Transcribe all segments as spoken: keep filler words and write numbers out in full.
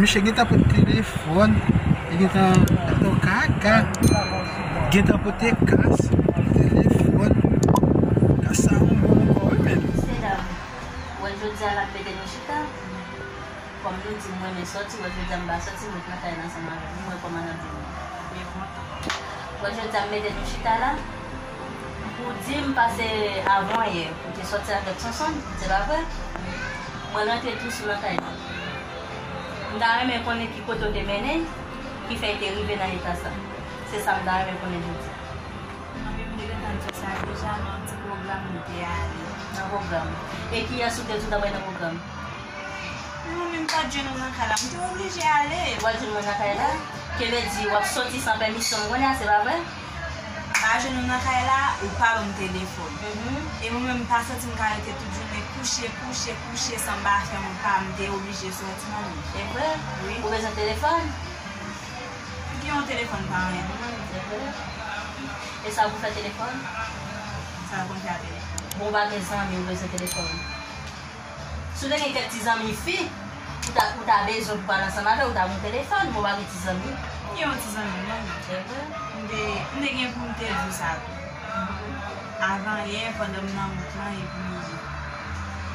Mesye gentan pote telefòn, li gentan, gentan kaka, gentan pote kas, telefòn. Kas sa yon bon ankò, wi, men. Mesye dam, wè jodi a n ap mete nou chita. Kòm nou di m renmen sòti, wè jodi a m pa sòti, m ret nan kay la ansanm avè nou, m wè kòman n ap viv. Wè jodi a m mete nou chita la, pou di m pase avan yè, ou te sòti avèk Sonson, se pa vre? Mwen rantre tou sou nan kay la. M ta renmen konnen ki kote w te mennen l, ki fè l te rive nan eta sa. Se sa m ta renmen konnen jodi a. Mwen menm, m te gentan di w sa deja, nan yon ti pwogram m te ale. Nan pwogram? E kiyès ou te di w t ap al nan pwogram? Mwen menm, m pa t jwenn ou nan kay la, m te oblije ale. Ou pa t jwenn mwen nan kay la? Ke vle di, w ap sòti san pèmisyon m konnen a, se pa vre? M pa jwenn ou nan kay la, ou pa ban m telefòn. Mhm. E mwen menm, m pa santi m ka rete tout jounen kouche, kouche, kouche, san m pa fè yon pa, m te oblije sòti, manmi. Se vre? Wi. Ou bezwen telefòn? M gen yon telefòn pa anyen, non, manmi. Se vre? E sa pou fè telefòn? Sa l konn fè a telefòn? Bon, ou pa gen zanmi, ou bezwen telefòn. Si w te gen kèk ti zanmi fi, ou ta, ou ta bezwen pou pale ansanm avè w, ou ta gen yon telefòn, men w pa gen ti zanmi. M gen yon ti zanmi, manmi. Se vre? M te, m te gen pou m te di w sa tou. Avan yè, pandan m nan wout lan, epi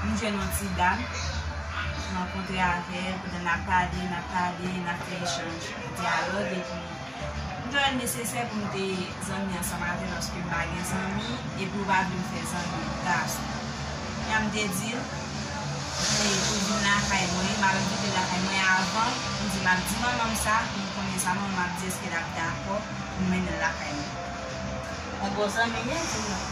m jwenn yon ti dam, m rankontre avè l, pandan n ap pale, n ap pale, n ap fè echanj, dyalòg, epi m jwenn nesesè pou m te zanmi ansanm avè l, paske m pa gen zanmi, epi ou pa vle m fè zanmi gason. Jan m te di l, e, pou l vin lakay mwen, m ap envite l lakay mwen avan, m di m ap di manman m sa, pou m konnen sa manman m ap di, èske l ap dakò pou m mennen l lakay mwen. Yon bon zanmi l ye, timoun.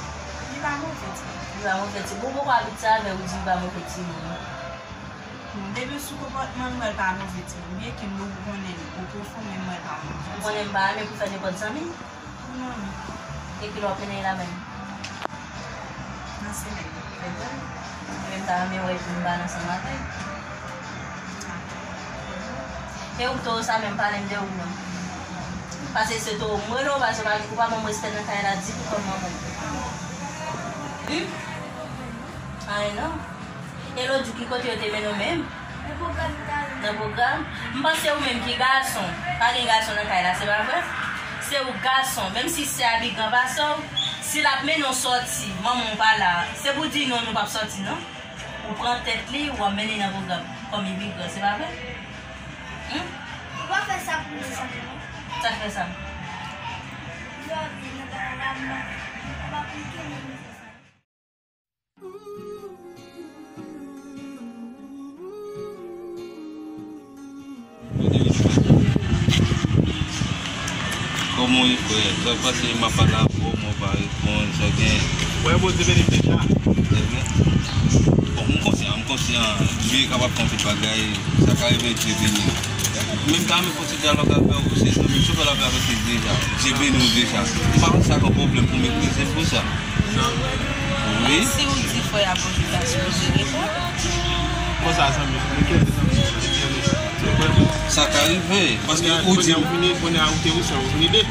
Li pa move timoun. Li pa move timoun. Ou poko abitye avè l, ou di li pa move timoun. Bon, depi sou konpòtman l, m wè l pa move timoun. Byenke m poko konnen l o pwofon, men m wè l pa move timoun. Ou konnen m pa renmen pou fè nenpòt zanmi? Non. E kilè w ap mennen l la menm? Nan semèn. Mwen menm, m ta renmen wè pou m pale ansanm avè l. E ou towo sa menm, pale m de ou non. Paske se towo m rele w, paske ou pa, ou pa ban m respè nan kay la ditou kòm manman m. Wi? Ay non. E lòt jou, ki kote yo te mennen w menm? Nan pwogram. Nan pwogram? M panse ou menm ki gason. Pa gen gason nan kay la, se pa vre? Se ou gason. Menm si sè a pi gran pase w, si l ap mennen w sòti, manman w pa la, se pou di non, nou p ap sòti, non. Ou pran tèt li, w ap mennen nan pwogram. Kòm li pi gran, se pa vre? Hum? Ou pa fè sa pou mwen sa, non. Sa k fè sa? Lè w ap vin nan kay la, m ap, m ap aplike mwen. Kòman w ye, frè? Sa k pase? M ap pale avè w, mwen pa reponn, sa gen? Frè, Bondye beni m deja. Amen. Bon, m konsyan, m konsyan. Dye kapab fè anpil bagay. Sa ka rive, Dye beni w. Men m ta renmen fè yon ti dyalòg avè w, se zanmi m, sou fè l avè avèk li deja. Dye beni w deja. M pa wè sa kon pwoblèm pou m eskize l pou sa. Wi. Si w di frè a bonjou, l ta sipoze reponn. Konsa, zanmi, m kenbe zanmi m, se byen mechan. Sa ka rive, paske ou di m. Kounye a, ou te wi, sa ou vini de.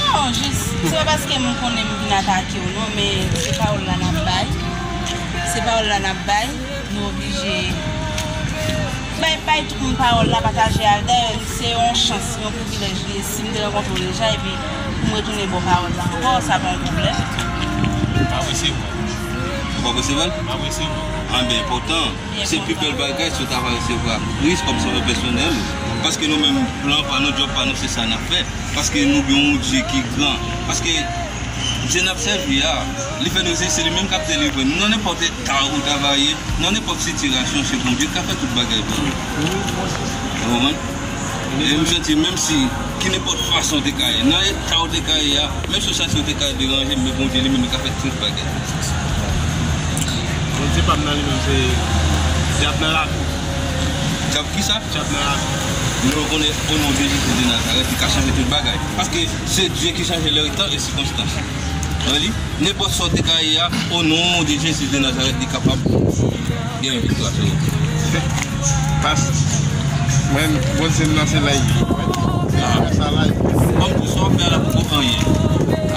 Non, jis, se pa paske m konnen m vin atake w, non, men se pawòl la n ap bay. Se pawòl la n ap bay. Nou oblije bay, bay tout moun pawòl la, pataje a l. Dayè, se yon chans, yon privilèj li ye. Si m te rankontre w deja, epi pou m retounen ba w pawòl la ankò, sa pa yon pwoblèm. M apresye w. Ou pa apresye l? M apresye w. Anben, enpòtan. Se pi bèl bagay si w ta va resevwa Kris kòm sovè pèsonèl ou. Paske nou menm, plan pa nou, djòb pa nou, se sa n ap fè. Paske nou gen yon Dye ki gran. Paske Dye n ap sèvi a, li fè nou se, se li menm k ap delivre nou nan nenpòt eta ou ta va ye, nan nenpòt sitiyasyon, se Bondye k ka fè tout bagay pou nou. Ou konprann? E m santi menm si, ki nenpòt fason w te ka ye, nan eta w te ka ye a, menm si w santi w te ka deranje, men Bondye li menm li ka fè tout bagay. Bondye pa m nan li menm, se dyab nan lakou. Dyab kisa? Dyab nan lakou. Nou konnen o non de Jezi de Nazarèt, li ka chanje tout bagay. Paske se Dye ki chanje lè, tan e sikonstans. Wè li, nenpòt sa w te ka ye a, o non de Jezi de Nazarèt, li kapab gen yon viktwa sou ou. Pas, mwen, Bondye m nan se live. Sa live. Kòm tou sa w ap fè a la poko anyen.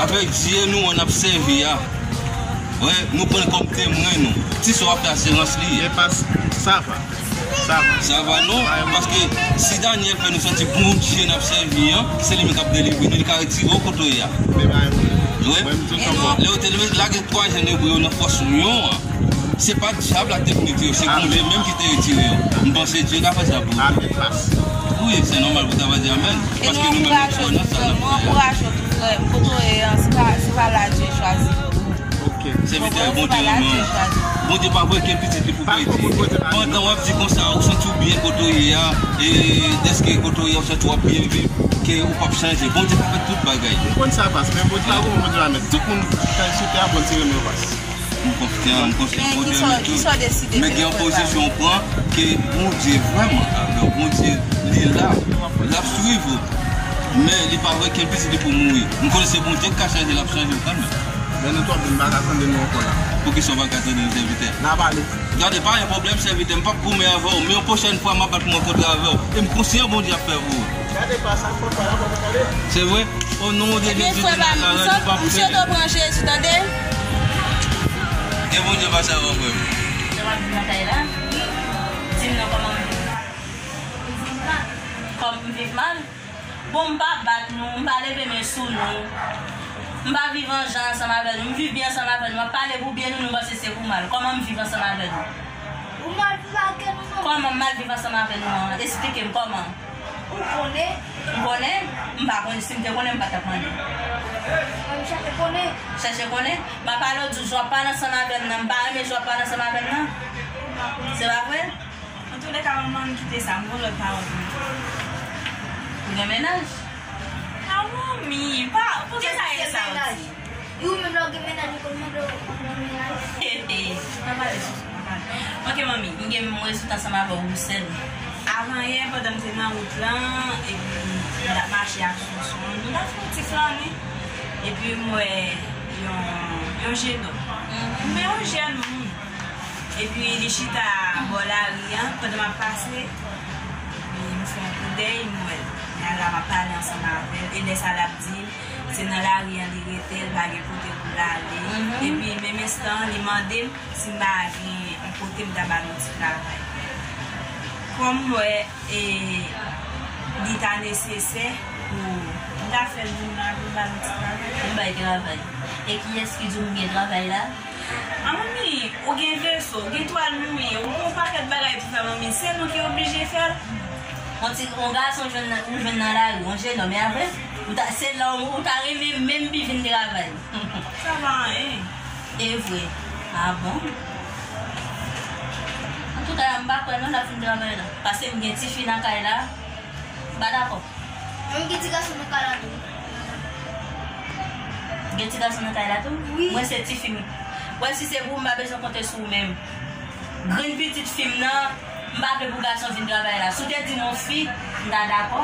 Avèk Dye nou an ap sèvi a. Wè, nou pran l kòm temwen nou. Ti sa w ap fè a se rans li ye. Men pas, sa va. Sa va non, paske si Daniel fè nou santi Bondye n ap sèvi an, se li menm k ap delivre nou, li ka retire w kote w ye a. Wi. Lè yo te lage twa jèn ebre yo nan fòs lyon an, se pa dyab la ki te pou retire yo, se Bondye menm ki te retire yo. M panse Dye ka fè sa pou ou. Wi, se nòmal pou w ta va di amèn. Paske nou menm nou kwè nan sa n ap fè a. Mwen ankouraje w tou, frè m. Kote w ye an, se pa, se pa la Dye chwazi pou ou. Sèvitè, Bondye renmen w. Bondye pa voye kenn pitit li pou pèdi. Pandan w ap di konsa, ou santi w byen kote w ye a, e dèske kote w ye a, ou santi w ap byen viv, ke ou p ap chanje. Bondye ka fè tout bagay. M konn sa, pas, men Bondye pa gon Bondye pa mèt. Tout moun k sou tè a, Bondye renmen yo, pas. M konfyan, m konfyan, Bondye renmen tout. Men gen yon pozisyon w pran ke Bondye vrèman avè w. Bondye, li la, l ap swiv ou. Men li pa voye kenn pitit li pou mouri. M konnen se Bondye k ka chanje, l ap chanje w kanmenm. Men nou twòp, m pa ka tande nou ankò la. Poukisa w pa ka tande nou, sèvitè? N a pale. Gade, pa gen pwoblèm, sèvitè, m p ap goumen avè w, men yon pwochèn fwa, m ap bat mwen kontre avè w. E m konsyan Bondye ap fè pou ou. Gade pa sa, fò pa la, fò pa tande. Se vre? O non de Jezi de Nazarèt, nou p ap pè. Ebyen, frè m, m sot pran Jezi, tande? Ke Bondye pase avè w, frè m. Sa w ap di nan kay la? Di m non, kòman m viv mal? Kòm m viv mal? Bon, m pa bat nou, m pa leve men sou nou. M pa viv an jan ansanm avè nou. M viv byen ansanm avè nou. M ap pale pou byen nou, nou panse se pou mal. Kòman m viv ansanm avè nou? Ou mal viv avè nou, non. Kòman m mal viv ansanm avè nou an? Esplike m kòman. Ou konnen? M konnen? M pa konnen. Si m te konnen, m pa t ap mande. Mwen, m chèche konnen. Chèche konnen? M ap pale w di w ap pale ansanm avè m nan. M pa renmen jan w ap pale ansanm avè m nan. Se pa vre? Antouleka, manman m kite sa, m gon lòt pawòl pou m di. Ou gen mennaj? A, manmi, pa, poukisa e sa w di? E ou menm lè w gen mennaj, ou konn mande w pou w gen mennaj? He, he, pa pale sou sa, pa pale. Ok, manmi, m gen menm rezout ansanm avè w, ou sèl. Avan yè, pandan m te nan wout lan, epi m t ap mache ak Sonson, nou t ap fè yon ti flannen. Epi m wè yon, yon jenòm. M wè yon jèn moun. Epi li chita bò lari an, pandan m ap pase, epi m fè yon koudèy, m wè l. Epi la m ap pale ansanm avè l, e lè sa l ap di m, se nan lari an li rete, l pa gen kote pou l ale. Epi menm enstan an, li mande m si m pa gen yon kote m ta ba l yon ti travay. Kòm m wè e li ta nesesè pou m ta fè l vin la pou m ba l yon ti travay. Pou m bay travay. E kiyès ki di w m gen travay la? A, manmi, ou gen veso, ou gen twal mouye, ou gen yon pakèt bagay pou fè, manmi. Se nou ki oblije fè l. On ti, on gason jwenn nan, ou jwenn nan lari, on jenòm, e apre, ou ta, se la ou, ou ta renmen menm pi vin travay. Sa pa anyen. E vre. A bon? Antouka, m pa kwè non l ap fin travay la. Paske m gen tifi nan kay la. M pa dakò. Menm gen ti gason nan kay la tou. Gen ti gason nan kay la tou? Wi. Mwen se tifi m. Wè si se pou ou, m pa bezwen konte sou ou menm. Grenn pitit fi m nan, m pa vle pou gason vin travay la. Si w te di m yon fi, m ta dakò.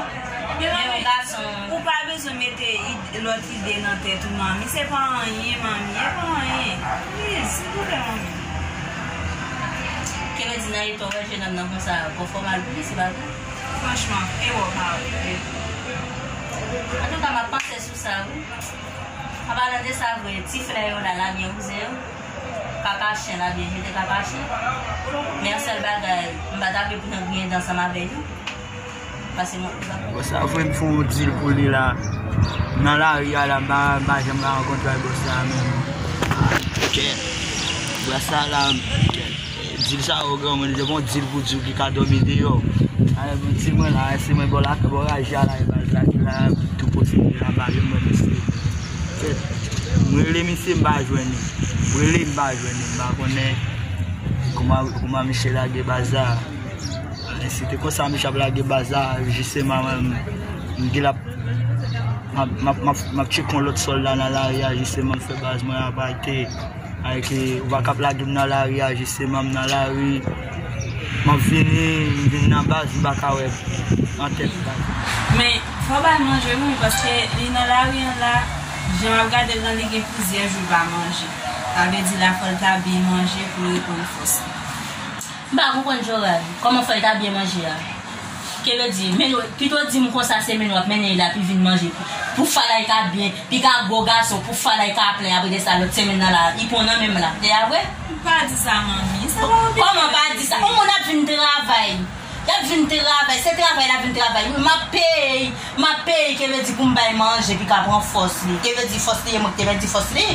Men yon gason. Ou pa bezwen mete id-, lòt ide nan tèt ou, manmi. Se pa anyen, manmi. E pa anyen. Wi, silvouplè, manmi. Kenbe di nan eta w wè jenòm nan konsa, konfòmal pou li, se pa vre? Franchman, e wè w pa wè. Antouka, m ap panse sou sa, wi. An palan de sa vre, ti frè yo la, labyen wouze yo. Kaka chen, labyen jete kaka chen. Men yon sèl bagay, m pa ta vle pou nan griyen dan ansanm avè yo. Pase mwen. Bon, sa vre, m fè yon dil pou li la. Nan lari a la, m pa, m pa janm rankontre ak bòs la menm. Ok. Bra sa la, dil sa yo granmoun, li te gon dil pou di w ki ka dòmi deyò. Alè, bon, di mwen la, se mwen bò la, bò raje a la, e baz la ki la, tou posede la, ba yo mwen mesye. M rele misye, m pa jwenn li. M rele, m pa jwenn li, m pa konnen kouman, kouman misye lage baz la. Si te konsa, misye ap lage baz la, jisteman, m, m gen l ap, m ap, m ap, m ap, m ap tcheke yon lòt sòlda nan lari a, jisteman, m fè baz mwen apate. Ayke, ou pa ka ap lage m nan lari a, jisteman, m nan lari. M ap vini, m vin nan baz, m pa ka wè antèt baz. Men, fò w ba l manje, wi, paske li nan lari an la, jan m ap gade l lan, li gen plizyè jou l pa manje. Sa vle di la, fò l ta byen manje pou l reprann fòs li. M pa konprann Joraj. Kòman fè l ta byen manje a? Ke vle di, men nou, pito di m konsa se men w ap mennen l la, pi vin manje pou, pou Falay ka byen, pi ka gwo gason, pou Falay ka plen, apre de sa, lòt semèn nan la, i pran nan men m la. Se a vre? Ou pa di sa, manmi. Sa pa yon... Kòman pa di sa? Yon moun ap vin travay. Y ap vin travay, se travay l ap vin travay. Wi, m ap peye, m ap peye, ke vle di pou m bay manje, pi ka pran fòs li. Ke vle di fòs li, e mwen ki te pèdi fòs li.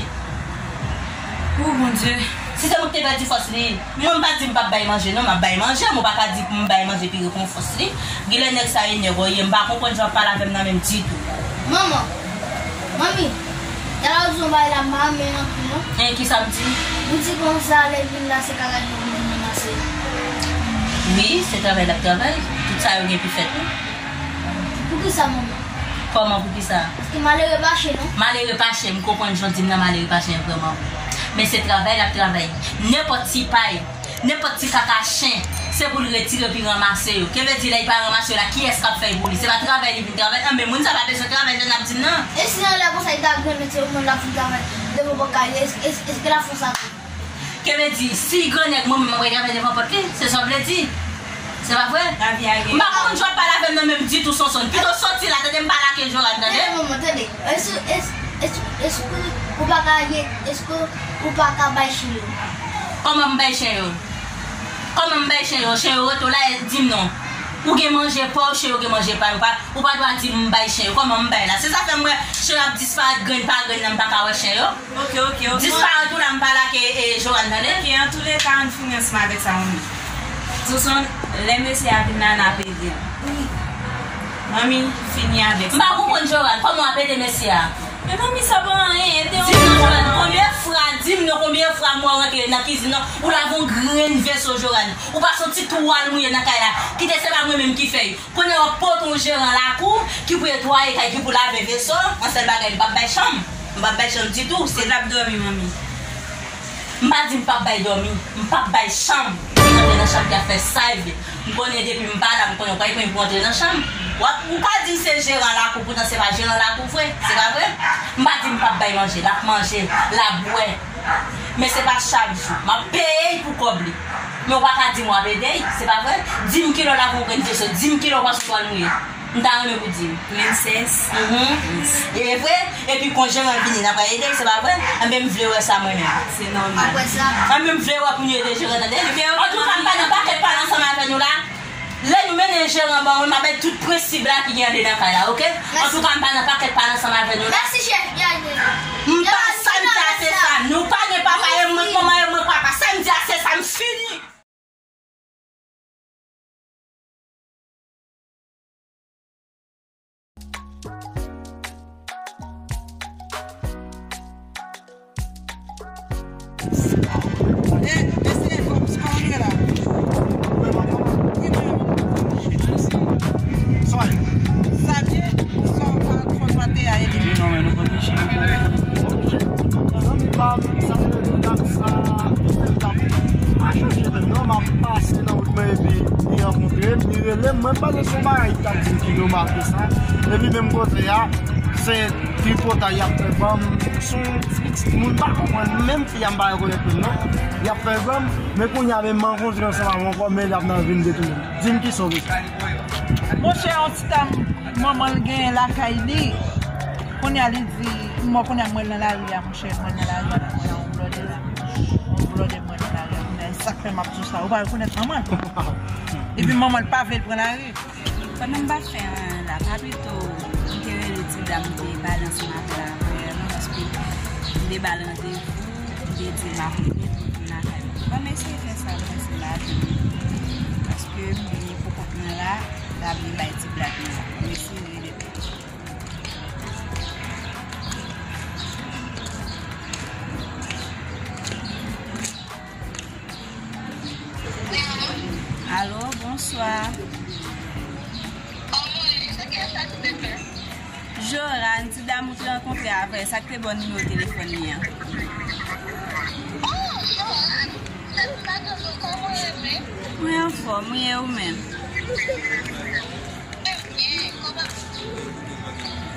O Bondye. Si se mwen ki te pèdi fòs li, mwen m pa di m p ap bay manje, non, m ap bay manje, mwen pa ka di pou m bay manje, pi repran fòs li. Genlè nèg sa enève w ye, m pa konprann jan w ap pale avè m nan menm ditou. Manman, manmi, talè w di yon bagay la, m pa renmen anpil, non. En, kisa m di? Ou di konsa, lè l vin la, se kaka li vin ranmase. Wi, se travay l ap travay. Tout sa yo gen pou fèt, wi. Poukisa, manman? Kòman poukisa? Paske malere pa chen, non? Malere pa chen, m konprann jan w di m nan, malere pa chen vrèman. Men se travay l ap travay. Nenpòt ti pay, nenpòt ti kaka chen, se pou l retire pi ranmase yo. Ke vle di lè l pa ranmase yo la, kiyès k ap fè l pou li? Se pa travay li vin travay. Anben, moun sa pa bezwen travay, jan n ap di m nan. E si nan lè konsa li ta grannen se yon moun l ap vin travay, devan pòt kay li, èske, èske, èske l ap fè sa tou? Ke vle di, si grannèg mwen menm mwen pral travay devan pòt li, se sa w vle di? Se pa vre? M pa konn jan w ap pale avè m nan menm ditou, Sonsonn. Pito soti la, tande m pale ak Joran, tande? Tande, manman, tande. Èske, èske, èske, èske ou pa ka ye, èske ou pa ka bay chen yo? Kòman m bay chen yo? Kòman m bay chen yo? Chen yo rete w la, di m non. Ou gen manje pa w, chen yo gen manje pa yo. Pa, ou pa dwa di m bay chen yo. Kòman m bay la? Se sa fè m wè chen yo ap disparèt grenn pa grenn nan, m pa ka wè chen yo. Ok, ok, ok. Disparèt ou la, m pale ak, e, e, Joran, tande? Ok, antouleka, ann fini ansanm avèk sa, manmi. Sonsonn, lè mesye a vin la, n ap ede l. Manmi, fini avèk sa. M pa konprann, Joran, kòman w ap ede mesye a? Men manmi, sa pa anyen, ede yon moun. Di m non, Joran, konbyen fwa, di m non, konbyen fwa m wè w rantre nan kizin nan, ou lave yon grenn veso, Joran. Ou pase yon ti twal mouye nan kay la. Kite se pa mwen menm ki fè l. Kounye a w ap pote yon jeran lakou ki pou netwaye kay, ki pou lave veso, yon sèl bagay, m p ap bay chanm. M p ap bay chanm ditou. Kote l ap dòmi, manmi? M pa di m p ap bay dòmi, m p ap bay chanm. Li antre nan chanm, li ap fè sa l vle. M konnen depi m pa la, m konnen w pa gen pou antre nan chanm. W ap, ou ka di m se jeran lakou, poutan se pa jeran lakou vre, se pa vre? M pa di m p ap bay manje, l ap manje, l ap bwè. Men se pa chak jou. M ap peye l pou kòb li. Men w pa ka di m w ap ede l, se pa vre? Di m kilè w lave yon grenn veso, di m kilè w pase yon twal mouye. M ta renmen pou di m. Princess. Mhm. Yes. E vre? Epi kon jeran vini, n ap ede l, se pa vre? Anben, m vle wè sa mwen menm. Se nòmal. Anben, m vle wè pou nou ede jeran, tande? Antouka, m pa nan pakèt pale ansanm avè nou la. Lè nou mennen jeran ban mwen, m ap bay tout prensip la ki gen andedan kay la, oke? Antouka, m pa nan pakèt pale ansanm avè nou la. Mèsi, chèf. M pa, sa m di a se sa. Nou pa gen papa, e mwen k manman, e mwen k papa. Sa m di a se sa, m fini. E, mesye, kòm sa w ye la. Wi, men. Sa w ye? Sa w ye? Sa w pa fò sa te a ede. Non, men nou konn chen. Zanmi pa m, sa vle di dam sa, m pa chèche menm non, m ap pase nan wout mwen epi li rankontre m, li rele m, mwen panse se yon bagay ki t ap di m ki nòmal ke sa. Epi menm kote a, se tripotay y ap fè ban m, se yon ti pitit moun, m pa konprann, menm fi a m pa rekonèt menm non, y ap fè ban m, men kounye a menm m rankontre ansanm avè l ankò, men l ap nan vin detounen. Di m kisa w bezwen. Monchè, yon ti dam manman l genyen lakay li. Kounye a li di, mwen kounye a m wè l nan lari a, monchè, m wè l nan lari a, m wè yon blòdè la. Yon blòdè m wè l nan lari a, kounye a, e sa k fè m ap di w sa. Ou pa rekonèt manman l. Epi manman l pa vle l pran lari. Pandan m pa t fè anyen la, pa pito m te rele ti dam m te pale ansanm avè l avè l, paske m te ba l randevou, m te di l m ap rele pou l vin lakay mwen. Ban m eseye fè sa, m panse m pa vini. Paske m vini pou kont mwen la, l ap vin bay ti blag mwen la. M eseye rele. Alo, bonswa. Joran, ti dam ou te rankontre avè, sa k te ba w nimewo telefòn li an? Mwen anfòm, wi, e ou menm?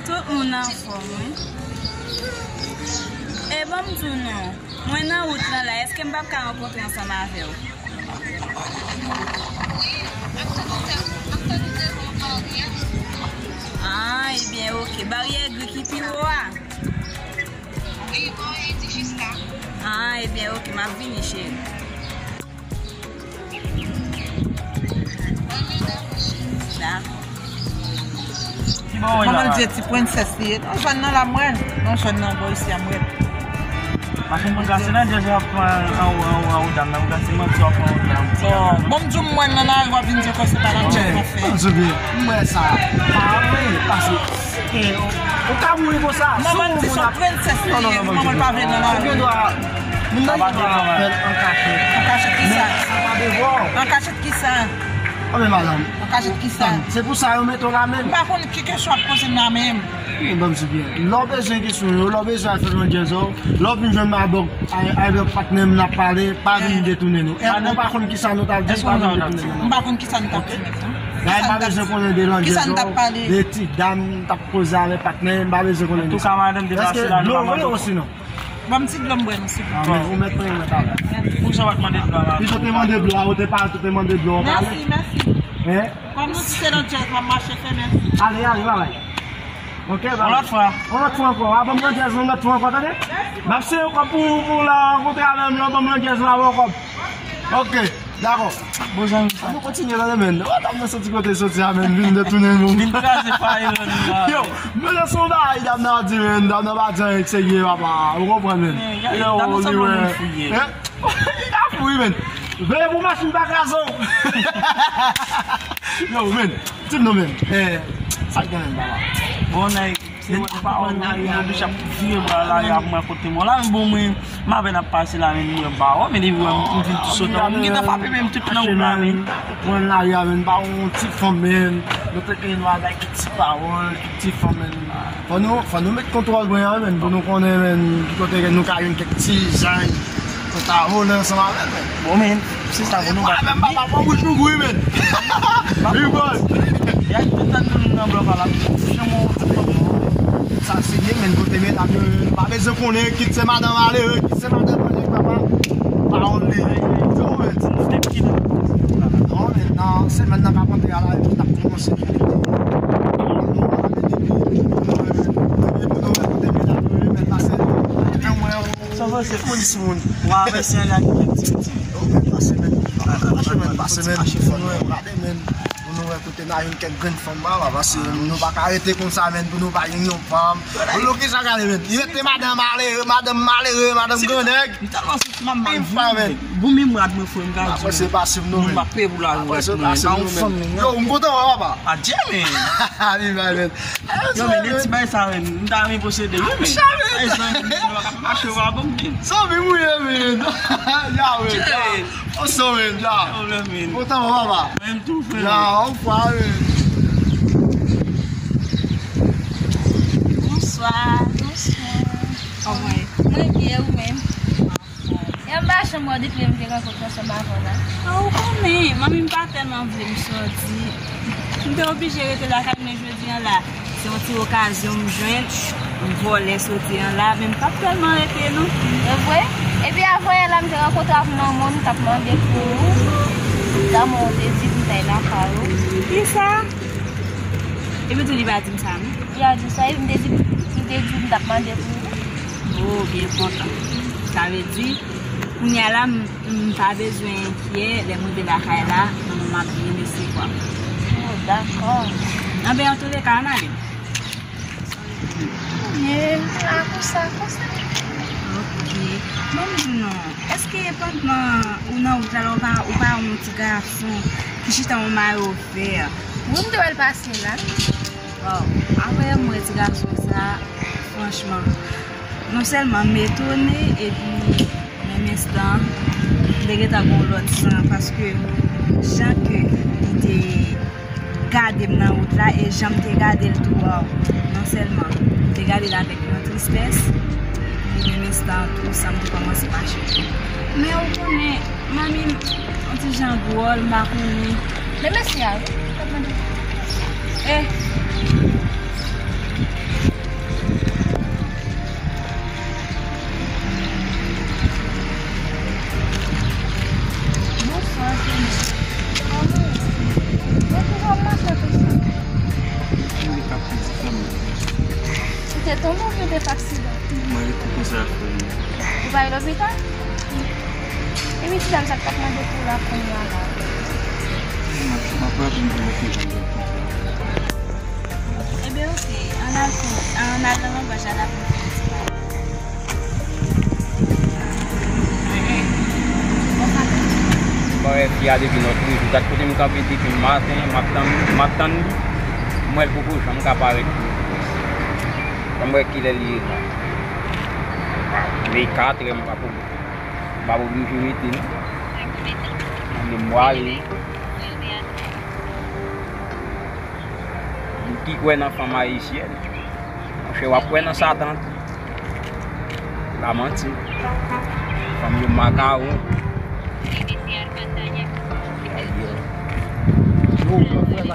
Tout moun anfòm, wi. E ban m di w non, mwen nan wout lan la, èske m p ap ka rankontre ansanm avè w? Wi, m ap tann ou devan, m ap tann ou devan. Ah, ebyen, oke. Baryè gri ki pi wo a? Wi, bò Haiti jis la. Ah, ebyen, oke, m ap vini, cheri. Dakò. Kòman l di ti prensès li ye? Non, jòn nan la mwen. Non, jòn nan bò isi a mwen. Machin pou gase nan djèz w ap pran anwo, anwo, anwo dam nan pou gase manti w ap pran anwo dam. Bon, bon, m di w mwen nan lari w ap vin di w konsa pa nan djèz w ap fè. Bon, Jovi, m wè sa. Pa anyen, pase. Ou ka mouri konsa. Manman di se yon prensès li ye, manman pa vle nan lari. Ou gen dwa, moun nan gen dwa fè l an kachèt. An kachèt ki sa? Men sa pa devwa w. An kachèt ki sa? Anben madanm. An kachèt ki sa? Se pou sa yo mete w la menm. M pa konn ki kesyon w ap poze m la menm. Wi, ban m di byen. Lè w bezwen kesyon yo, lè w bezwen al fè landjèz ou, lè w vin jwenn Maybach, Ay, Maybach patnè m n ap pale, pa vin detounen nou. Ou pa konn kisa nou t ap di, pa vin detounen nou. M pa konn kisa nou t ap di menm non. Gade, m pa bezwen konnen de landjèz ou, de ti dam, m t ap koze avèk patnè, m pa bezwen konnen de sa. Èske dlo vre osinon? Ban m ti dlo m bwè non, silvouplè. Ah, men ou mèt mwen mèt avè. Poukisa w pa t mande dlo a? Si yo te mande dlo a, ou te pa, ou te mande dlo a, ou pale. Mèsi, mèsi. Hein? Kòm nou di se nan djèz, m ap mache fè mèsi. Ale, ale, babay. Ok, babay. Yon lòt fwa. Yon lòt fwa ankò. A, ban m nan djèz, yon lòt fwa ankò, tande? Mèsi. M ap seye yon kòb pou, pou la rankontre avè m, lè w ban m nan djèz, m ap ba w kòb. Ok, dakò. Bon, zanmi, sa. An nou kontinye, tande, menn. Wè, dam nan soti kote l soti a, menn, vin detounen moun. Vin kraze fwaye lòt la. Yo, men se yon bagay, dam nan ap di, menn. Dam nan pa di anyen k serye, papa. Ou konprann, menn. Yo, dam nan sanble yon moun fou ye. Hein? Li ka fou wi, menn. Veye pou machin pa kraze w. Yo, menn. Di m non, menn. Eh, sa k gen menm, papa? Bon, nèg, se mwen pa wè nan lari a, nou chak vire bò lari a pou mwen kote mwen la, men bon, mwen, m avè n ap pase la, menn, mwen ba wè, men depi wè m vin tou sot, m gentan frape menm tout nan wout la, menn. Mwen lari a, menn, ba yon ti fanm, menn. Nou te gen dwa bay kèk ti pawòl, kèk ti fanm, menn. Fò nou, fò nou met kontwòl bren an, menn, pou nou konnen, menn, ki kote nou ka jwenn kèk ti jan pou ta vole ansanm avè l, menn. Bon, menn, se sa pou nou bat. Menm papa, fò bouch nou gri, menn. Wi, bòs. Y a tout tan nou nan blòk la, janm wè tout fanm yo. Sa serye, menn, kote medam yo, nou pa bezwen konnen, kit se madan malere, kit se madan malere, papa. Pawòl li. Se ou, menn. Non, menn, nan semèn nan k ap antre a la, nou t ap kòmanse. Sa w panse? Polis moun. Wa, mèsi, an la ki fè ti ti. Yo, men pase, men. Pase, men, pase, men. Pou nou wè, gade, men. Pou nou wè kote n a jwenn kèk grenn fanm, ba, ba, pase nou pa ka rete konsa, men, pou nou pa jwenn yon fanm. Pou nou ki sa gade, men. Li rete madan malere, madan malere, madan grannèg. M tèlman santi m ap mal vre. Bon, men rad mwen, frè m, gade. Apre se pase m nou, men. Mwen pa peye pou la rad mwen. Ba yon fanm, men. Yo, m kontan wè, papa. Adye, men. Li bay, men. Yo, men, de ti bay sa, men, m ta renmen posede, wi, men. Ay, zanmi, m pa ka mache, w a bon, men. Zanmi m ou ye, men. Ya, men, ya. Oso, men, ya. Kontan, papa. Menm tou, frè. Ya, on fwa, men. Bonswa. Bonswa. Kòman w ye? Mwen byen, ou menm? Anfòm. E m pa janm wè w depi lè m te rankontre ansanm avè w la. A, ou konnen, manmi m pa tèlman vle m sòti. M te oblije rete lakay mwen jodi a la. Se yon ti okazyon m jwenn, m vòlè soti an la, men m p ap tèlman rete non. E vre? Epi avanyè la, m te rankontre ak manman w, m t ap mande pou ou. Manman w te di pou m t al lakay ou. Kisa? Epi tou li pa di m sa non. Li a di sa, epi m te di, m te di m t ap mande pou ou. Oh, byen kontan. Sa vle di, kounye a la, m, m pa bezwen enkyè, lè m rive lakay la, manman m ap byen resevwa m. Oh, dakò. Anben, antouleka, ann ale. Ye, m la konsa, konsa. Ok. Bon, m di non, èske pandan ou nan wout la, ou pa, ou pa wè yon ti gason ki chita yon mayo vè? Wi, m te wè l pase la. Waw, apre m wè ti gason sa, franchman, non sèlman m etone, epi menm enstan, m te gentan gen yon lòt san, paske jan ke li te gade m nan wout la, e jan m te gade l tou, waw, non sèlman m te gade l avèk yon tristès, epi menm enstan an tou, san m te kòmanse mache. Men ou konnen, manmi m, yon ti jan dwòl, m pa konnen. Men mesye a, wi, m t ap mande. Eh. Bonswa, Jenny. Kòman w ye? Mwen toujou ap mache konsa. Se tonbe oubyen te fè aksidan? Mwen, e koupe sa fè m. Ou pa al lopital? Epi ti dam sa k t ap mande pou w la kounye a la. M ap, m ap raple m pou mwen te vin. Ebyen, oke. Ann al fè, ann al nan langaj la, la pou fè ti pale. Mwen wè fi a depi lòt jou. Gad kote m kanpe depi maten, m ap tann, m ap tann li. M wè l poko janm ka parèt tou. Ban m wè kilè li ye la. Li katrè, m p ap, m p ap oblije rete, non. Mande m prale. Moun ki kwè nan fanm ayisyèn, monchè, w ap kwè nan Satan tou. Pa manti. Fanm yo makawon.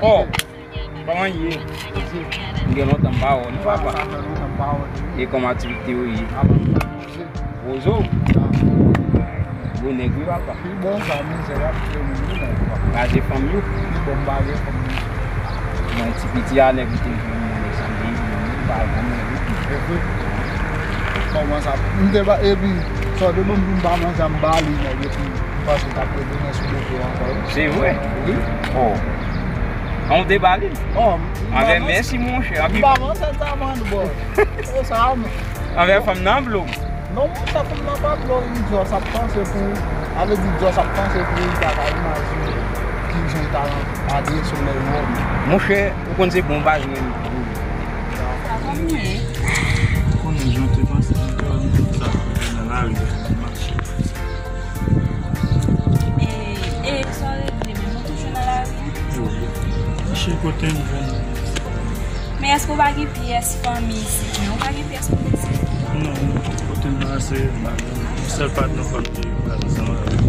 Oh, kòman ye? M gen lontan m pa wè w, non, papa. E kòman aktivite yo ye? Pozo. Gwo nèg wi, papa. Pi bon sa, mizè y ap fè moun wi, nèg, papa. Baze fanm yo. Pi bon baze fanm yo. Mwen ti piti a, nèg yo te jwenn mwen, nèg sa m te jwenn, m pa janm wè li. E vre. Kòman sa? M te ba, epi, sa w te ban m pou m pa manje a, m ba li, nèg, epi m panse l t ap retounen sou do pou ankò, wi. Se vre? Wi. Oh. An w te ba li? Oh, m, m pa manje. Anben, mèsi, monchè. M pa manje sa, man, bò. E sa, m. Anben, fanm nan blo. Non, monchè, fanm nan pa blo, li jis ap panse pou, sa vle di jis ap panse pou li ta ka imajine kijan li ta adrese yon nèg wòm. Monchè, ou konn se bon baz mwen. Sa va mwen. Ou konnen jan te panse, mwen te wè moun sa nan lari, mache. E, e, sa w regle menm, ou toujou nan lari a? Wi. Monchè, kote m jwenn. Men èske w pa gen pyès fanmi isit, men ou pa gen pyès moun isit? Non, non. Kote m nan se yon sèl patnè fanm ki pral ansanm avè m.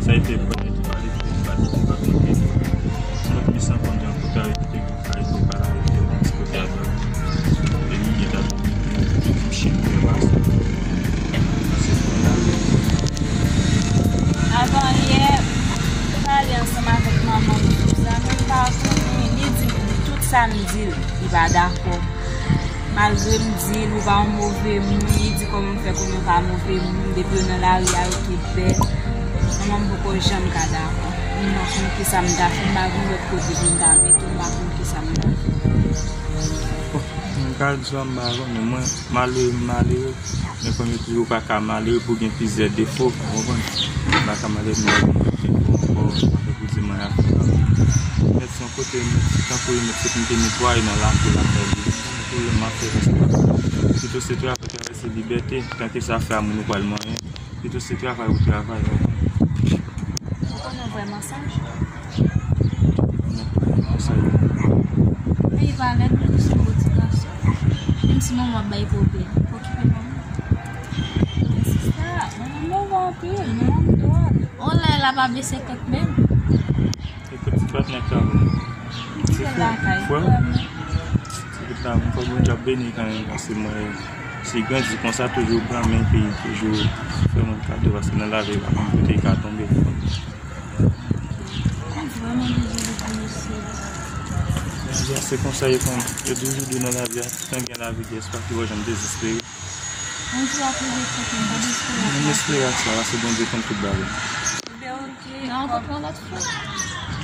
Sa a te pale, pale, pale, pale, pale. Mwen, mi san konn jan pou ta rete, ta rete, ta rete, ta rete, ta rete. E li, li ta m chire pase. Avan yè, m pale ansanm avèk manman m sou sa, men m pa konnen, li di m tout sa m di l, li pa dakò. Malgre m di l ou pa yon move moun, li di kòman m fè konnen w pa move moun, depi w nan lari a yo te bèl. Manman m poko janm ka dakò. M pa konn kisa m ta fè, m pa gen lòt kote pou m ta mete w, m pa konn kisa m ta fè. Bon, m ka di sa m pa konnen, mwen, malere m malere, men kòm yo di ou pa ka malere pou gen plizyè defo, ou konprann? M pa ka malere, m pa gen defo ankò, m pa fè pou di mwen a fè sa. Mèt se yon kote, mèt se tankou yo mèt se pou m te netwaye nan lakou lakay li. Pou yo m ap fè paske pito se travay, travay se libète, tanke se afè a moun ou pral manyen. Pito se travay ou travay, ou konprann? Ou konnen vrèman sa? Mwen pa renmen sa yo. Ey, pa rèd, men li se yon bon ti gason. Menm si manman ap bay pwoblèm, okipe manman. Men sista, manman move anpil, manman m dwòl. On lè l ap ap de senkant menm. Ekot ti patnè ka. Li kite l lakay. Frè m. Ti bout la, mwen fò Bondye ap beni kanmenm, paske mwen, si grandi konsa, toujou gran men peyi, toujou fè moun kado, paske nan lavi, pa konn kote l ka tonbe. Mwen vrèman dezole pou mesye. Lavi a, se konsa, yo konn, yo toujou di nan lavi a, toutan gen lavi, gen espwa, ki pa janm dezespere. Yon jou ap rive kote m pa dezespere. Menm espere ak sa, paske Bondye konn tout bagay. Ebyen, oke. N a rankontre yon lòt fwa.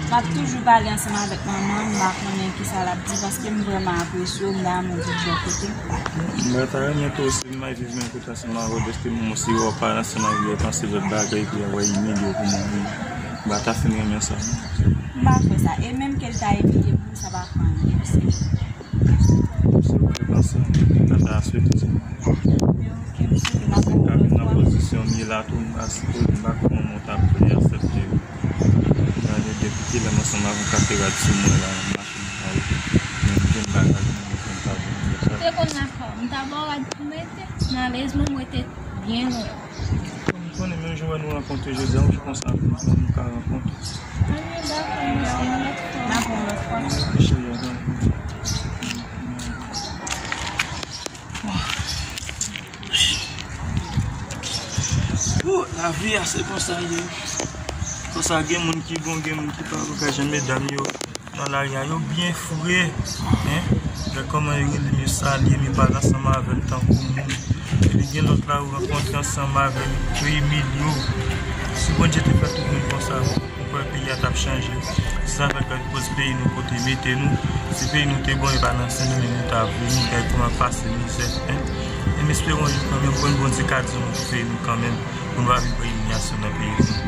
M ap toujou pale ansanm avèk manman m, m pa konnen kisa l ap di, paske m vrèman apresye w, m damou tout bò kote. Mwen ta renmen tou osi, m al viv menm kote ansanm avè w, paske m osi wè w pale ansanm avè w, panse lòt bagay, epi w al imilye w pou mwen. M pa ta fin renmen sa, non. M pa kwè sa. E menm ke l ta imilye m, sa pa fè anyen, se Se ou ki panse, sa ta swete se mwen. Mwen ka vin nan pozisyon m ye la tou, m pa sipoze, m pa konn kòman w ta vle aksepte. Gade depi kilè m ansanm avè w, w ka te rad sou mwen la, nan machin sa yo. Men m jwenn bagay, m jwenn sa, m jwenn sa. Te konn lakò, m ta ba w rad pou mete, m alèz, men m rete byen lwen. M konnen menm jan wè nou rankontre jodi a, yon jou konsa nou ka rankontre. Anyen dakò, mèsi, yon lòt fwa. N ap yon lòt fwa. Cheri, adan. Pou lavi a, se konsa l ye. Konsa gen moun ki bon, gen moun ki pa bon, ka jan medam yo. Nan lari a, yo byen fre, en. Gad kòman yo rele mesye Salye, men pa ansanm avè l tankou moun. Epi gen lòt la ou rankontre ansanm avè l, yo imilye w. Si Bondye te fè tout moun konsa, ou kwè peyi a t ap chanje? Se sa fè k koz peyi nou kote mete nou. Si peyi nou te bon, e pa nan senk mil nou ta vini, gade kòman pase mizè. Hein? E m espere yon jou kanmenm, bon, Bondye ka di yon mo pou peyi nou kanmenm, pou nou pa vin pran imilyasyon nan peyi nou.